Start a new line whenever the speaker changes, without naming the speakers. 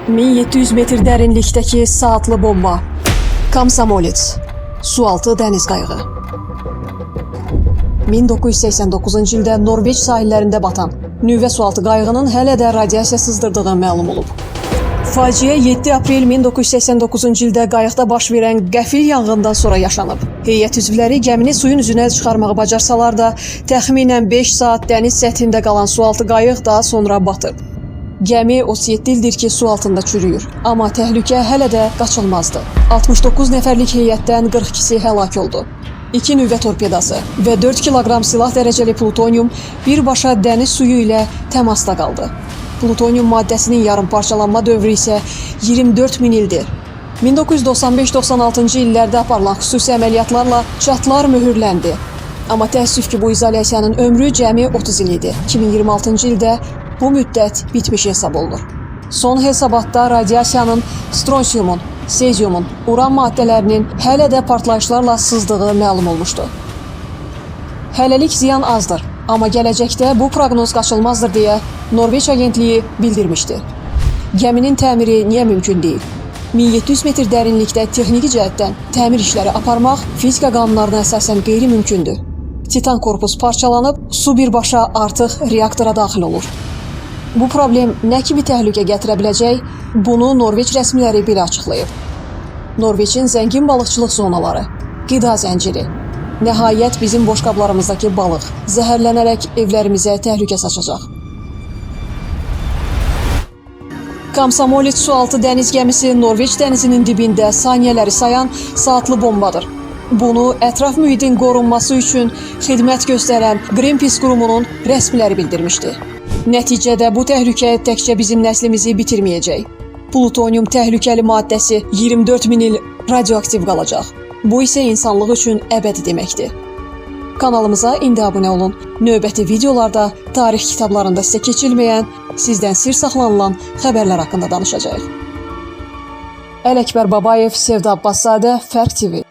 1700 metr dərinlikdəki saatlı bomba. Komsomolets. Sualtı dəniz qayığı. 1989-cu ildə Norveç sahillərində batan nüvə sualtı qayığının hələ də radiasiya sızdırdığı məlum olub. Faciə 7 aprel 1989-cu ildə qayıqda baş verən qəfil yanğından sonra yaşanıb. Heyət üzvləri gəmini suyun üzünə çıxarmağı bacarsalar da, təxminən 5 saat dəniz səthində qalan sualtı qayıq daha sonra batıb. Gəmi 37 ildir ki, su altında çürüyür, amma təhlükə hələ də qaçılmazdı. 69 nəfərlik heyətdən 42-si həlak oldu. 2 nüvə torpedası və 4 kiloqram silah dərəcəli plutonium birbaşa dəniz suyu ilə təmasda qaldı. Plutonium maddəsinin yarım parçalanma dövrü isə 24 min ildir. 1995-96-cı illərdə aparılan xüsusi əməliyyatlarla çatlar möhürləndi. Amma təəssüf ki, bu izolyasiyanın ömrü cəmi 30 il idi. 2026-cı ildə bu müddət bitmiş hesab olunur. Son hesabatda radiasiyanın stronsiumun, seziumun, uran maddələrinin hələ də partlayışlarla sızdığı məlum olmuşdu. Hələlik ziyan azdır, amma gələcəkdə bu proqnoz qaçılmazdır deyə Norveç agentliyi bildirmişdi. Gəminin təmiri niyə mümkün deyil? 1700 metr dərinlikdə texniki cəhətdən təmir işləri aparmaq fizika qanunlarına əsasən qeyri-mümkündür. Titan korpus parçalanıb, su birbaşa artıq reaktora daxil olur. Bu problem nə kimi təhlükə gətirə biləcək, bunu Norveç rəsmiləri belə açıqlayıb. Norveçin zəngin balıqçılıq zonaları, qida zənciri, nəhayət bizim boşqablarımızdakı balıq zəhərlənərək evlərimizə təhlükə saçacaq. Komsomolets sualtı dəniz gəmisi Norveç dənizinin dibində saniyələri sayan saatlı bombadır. Bunu ətraf mühitin qorunması üçün xidmət göstərən Greenpeace qurumunun rəsmiləri bildirmişdi. Nəticədə bu təhlükə təkcə bizim nəslimizi bitirməyəcək. Plutonium təhlükəli maddəsi 24 min il radioaktiv qalacaq. Bu isə insanlıq üçün əbədi deməkdir. Kanalımıza indi abunə olun. Növbəti videolarda tarix kitablarında sizə keçilməyən, sizdən sir saxlanılan xəbərlər haqqında danışacağıq. Ələkbər Babayev, Sevda Abbaszadə, Fərq TV.